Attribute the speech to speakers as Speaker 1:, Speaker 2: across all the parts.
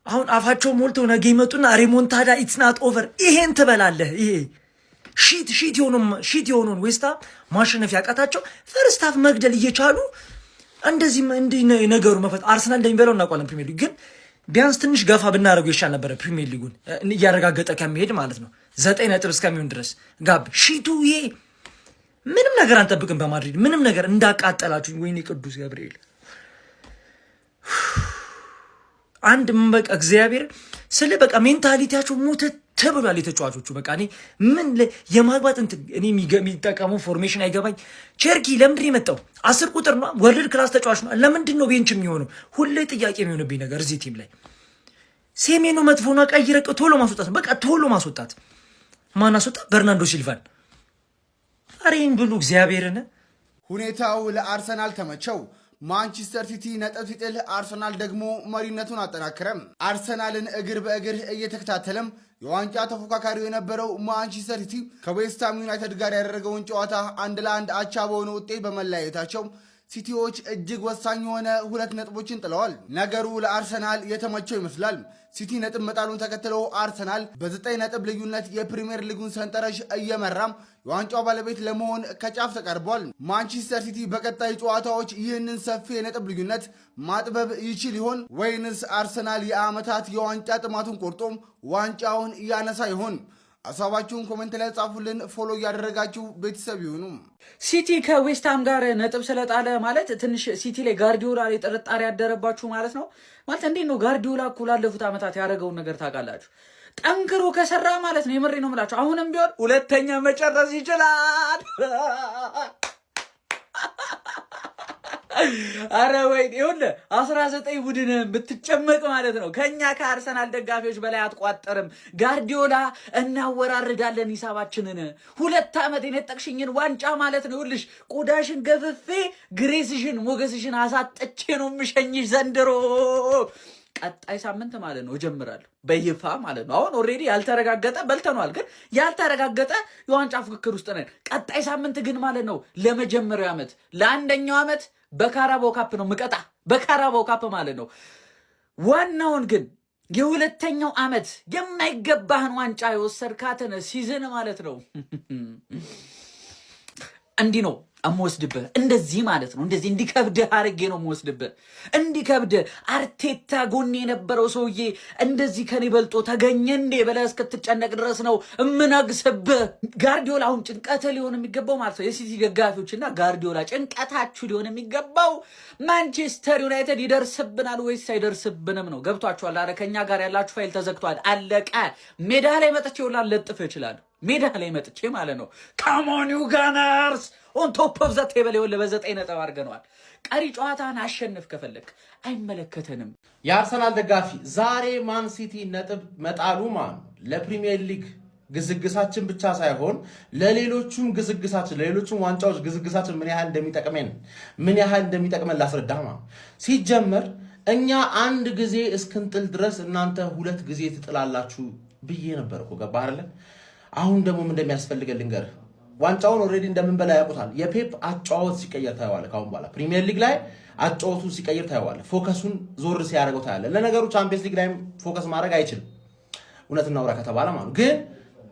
Speaker 1: አሁን አፋቸው ሞልተው ነገ ይመጡና remontada, it's not over፣ ይሄን ትበላለህ። ይሄ shit shit የሆኑ shit የሆኑን ዌስትሃም ማሸነፍ ያቃታቸው first half መግደል እየቻሉ እንደዚህ እንዲህ ነገሩ መፈት አርሰናል እንደሚበላው እናውቃለን። ፕሪሚየር ሊግ ግን ቢያንስ ትንሽ ገፋ ብናደርገው ይሻል ነበረ። ፕሪሚየር ሊጉን እያረጋገጠ ከሚሄድ ማለት ነው፣ 9 ነጥብ እስከሚሆን ድረስ gap shit ኡ። ይሄ ምንም ነገር አንጠብቅም በማድሪድ፣ ምንም ነገር እንዳቃጠላችሁ። ወይኔ ቅዱስ ገብርኤል፣ አንድ በቃ እግዚአብሔር ስለ በቃ mentality ያቸው ሞተ ተብሏል። የተጫዋቾቹ በቃ እኔ ምን የማግባት እንትን እኔ የሚጠቀመው formation አይገባኝ። ቸርኪ ለምንድን ነው የመጣው? 10 ቁጥር ነው፣ world class ተጫዋች ነው። ለምንድን ነው bench የሚሆነው? ሁሌ ጥያቄ የሚሆንብኝ ነገር እዚህ team ላይ ሴሜኖ መጥፎ ነው። ቀይረ ቶሎ ማስወጣት፣ በቃ ቶሎ ማስወጣት። ማን አስወጣ? በርናንዶ ሲልቫን። አሬን ብሉ እግዚአብሔርን።
Speaker 2: ሁኔታው ለአርሰናል ተመቸው። ማንቸስተር ሲቲ ነጥብ ሲጥል አርሰናል ደግሞ መሪነቱን አጠናክረም። አርሰናልን እግር በእግር እየተከታተለም የዋንጫ ተፎካካሪው የነበረው ማንቸስተር ሲቲ ከዌስትሃም ዩናይትድ ጋር ያደረገውን ጨዋታ 1-1 አቻ በሆነ ውጤት በመለያየታቸው ሲቲዎች እጅግ ወሳኝ የሆነ ሁለት ነጥቦችን ጥለዋል። ነገሩ ለአርሰናል የተመቸው ይመስላል። ሲቲ ነጥብ መጣሉን ተከትሎ አርሰናል በ9 ነጥብ ልዩነት የፕሪምየር ሊጉን ሰንጠረዥ እየመራም የዋንጫው ባለቤት ለመሆን ከጫፍ ተቃርቧል። ማንቸስተር ሲቲ በቀጣይ ጨዋታዎች ይህንን ሰፊ የነጥብ ልዩነት ማጥበብ ይችል ይሆን ወይንስ አርሰናል የዓመታት የዋንጫ ጥማቱን ቆርጦም ዋንጫውን ያነሳ ይሆን? ሀሳባችሁን comment ላይ ጻፉልን። Follow እያደረጋችሁ ቤተሰብ ይሁኑ።
Speaker 3: ሲቲ ከዌስትሃም ጋር ነጥብ ስለጣለ ማለት ትንሽ ሲቲ ላይ ጋርዲዮላ ላይ ጥርጣሬ ያደረባችሁ ማለት ነው። ማለት እንዴት ነው? ጋርዲዮላ እኮ ላለፉት ዓመታት ያደረገውን ነገር ታውቃላችሁ። ጠንክሮ ከሰራ ማለት ነው። የምሬ ነው የምላችሁ። አሁንም ቢሆን ሁለተኛ መጨረስ ይችላል። አረ ወይ ይኸውልህ፣ 19 ቡድን ብትጨመቅ ማለት ነው ከኛ ከአርሰናል ደጋፊዎች በላይ አትቋጠርም። ጋርዲዮላ እናወራርዳለን ሂሳባችንን። 2 ዓመት የነጠቅሽኝን ዋንጫ ማለት ነው። ይኸውልሽ፣ ቆዳሽን ገፍፌ grace ሽን ሞገስሽን አሳጥቼ ነው የምሸኝሽ ዘንድሮ። ቀጣይ ሳምንት ማለት ነው እጀምራለሁ በይፋ ማለት ነው። አሁን already ያልተረጋገጠ በልተነዋል፣ ግን ያልተረጋገጠ የዋንጫ ፉክክር ውስጥ ነን። ቀጣይ ሳምንት ግን ማለት ነው ለመጀመሪያው ዓመት፣ ለአንደኛው ዓመት በካራባው ካፕ ነው ምቀጣ፣ በካራባው ካፕ ማለት ነው። ዋናውን ግን የሁለተኛው ዓመት የማይገባህን ዋንጫ የወሰድካትን season ማለት ነው እንዲህ ነው እምወስድብህ፣ እንደዚህ ማለት ነው። እንደዚህ እንዲከብድህ አድርጌ ነው የምወስድብህ። እንዲከብድህ፣ አርቴታ ጎኔ የነበረው ሰውዬ እንደዚህ ከኔ በልጦ ተገኘ እንዴ ብለህ እስክትጨነቅ ድረስ ነው እምነግስብህ። ጋርዲዮላ አሁን ጭንቀትህ ሊሆን የሚገባው ማለት ነው፣ የሲቲ ደጋፊዎችና ጋርዲዮላ ጭንቀታችሁ ሊሆን የሚገባው ማንቸስተር ዩናይትድ ይደርስብናል ወይስ አይደርስብንም ነው። ገብቷችኋል? አረ ከኛ ጋር ያላችሁ ፋይል ተዘግቷል፣ አለቀ። ሜዳ ላይ መጥቼ ሁላ ልለጥፍ እችላለሁ። ሜዳ ላይ መጥቼ ማለት ነው። Come on, you Gunners, on top of the table። ይኸውልህ፣ በ9 ነጥብ አድርገነዋል። ቀሪ ጨዋታን አሸንፍ ከፈለግ፣ አይመለከተንም።
Speaker 4: የአርሰናል ደጋፊ፣ ዛሬ ማን ሲቲ ነጥብ መጣሉ ማን ለፕሪሚየር ሊግ ግስግሳችን ብቻ ሳይሆን ለሌሎቹም ግስግሳችን፣ ለሌሎቹም ዋንጫዎች ግስግሳችን ምን ያህል እንደሚጠቅመን ላስረዳህ። ማ ሲጀመር እኛ አንድ ጊዜ እስክንጥል ድረስ እናንተ ሁለት ጊዜ ትጥላላችሁ ብዬ ነበር እኮ፣ ገባህ አይደለ? አሁን ደግሞ ምን እንደሚያስፈልገን ልንገርህ። ዋንጫውን already እንደምንበላ ያውቁታል። የፔፕ አጨዋወት ሲቀየር ታየዋለህ። ካሁን በኋላ ፕሪሚየር ሊግ ላይ አጨዋወቱን ሲቀይር ታየዋለህ። Focus ኡን ዞር ሲያደርገው ታያለህ። ለነገሩ ቻምፒየንስ ሊግ ላይም focus ማድረግ አይችልም፣ እውነት እናውራ ከተባለ ማለት። ግን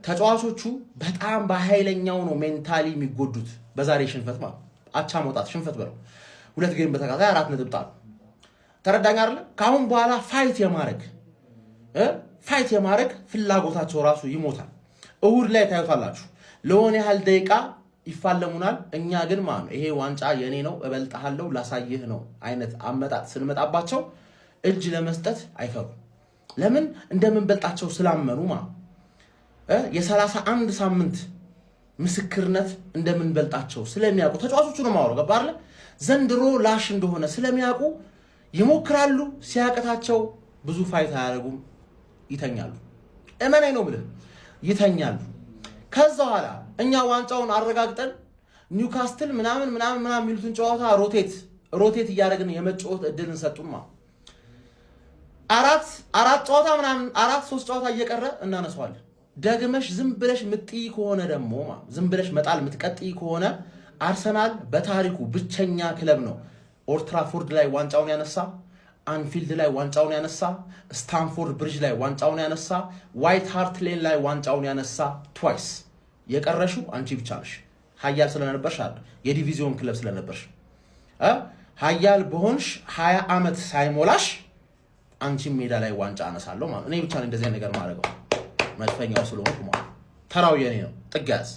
Speaker 4: ተጫዋቾቹ በጣም በኃይለኛው ነው mentally የሚጎዱት በዛሬ ሽንፈት ማለት፣ አቻ መውጣት ሽንፈት በለው፣ ሁለት game በተከታታይ 4 ነጥብ ጣሉ። ተረዳኝ አይደለ? ከአሁን በኋላ fight የማድረግ ፍላጎታቸው ራሱ ይሞታል። እሁድ ላይ ታዩታላችሁ። ለሆነ ያህል ደቂቃ ይፋለሙናል። እኛ ግን ማለት ነው ይሄ ዋንጫ የኔ ነው፣ እበልጥሃለሁ፣ ላሳይህ ነው አይነት አመጣጥ ስንመጣባቸው እጅ ለመስጠት አይፈሩም። ለምን? እንደምንበልጣቸው ስላመኑ ማለት፣ የ31 ሳምንት ምስክርነት እንደምንበልጣቸው ስለሚያውቁ ተጫዋቾቹ ነው የማወራው። ገባህ አይደለ? ዘንድሮ ላሽ እንደሆነ ስለሚያውቁ ይሞክራሉ። ሲያቅታቸው ብዙ fight አያደርጉም፣ ይተኛሉ። እመነኝ ነው ብልህ ይተኛሉ። ከዛ በኋላ እኛ ዋንጫውን አረጋግጠን ኒውካስትል ምናምን ምናምን ምናምን የሚሉትን ጨዋታ rotate rotate እያደረግን የመጫወት እድልን ሰጡማ። አራት አራት ጨዋታ ምናምን፣ አራት ሶስት ጨዋታ እየቀረ እናነሳዋለን። ደግመሽ ዝም ብለሽ ምጥይ ከሆነ ደግሞ፣ ዝም ብለሽ መጣል ምትቀጥይ ከሆነ፣ አርሰናል በታሪኩ ብቸኛ ክለብ ነው ኦልድትራፎርድ ላይ ዋንጫውን ያነሳ። አንፊልድ ላይ ዋንጫውን ያነሳ፣ ስታንፎርድ ብሪጅ ላይ ዋንጫውን ያነሳ፣ ዋይት ሃርት ሌን ላይ ዋንጫውን ያነሳ twice። የቀረሽው አንቺ ብቻ ነሽ። ሀያል ስለነበርሽ አይደል፣ የዲቪዚዮን ክለብ ስለነበርሽ። ሀያል በሆንሽ 20 ዓመት ሳይሞላሽ አንቺም ሜዳ ላይ ዋንጫ አነሳለሁ ማለት። እኔ ብቻ ነኝ እንደዚህ ነገር ማድረገው፣ መድፈኛው ስለሆንኩ ማለት። ተራው የኔ ነው። ጥግ ያዝ።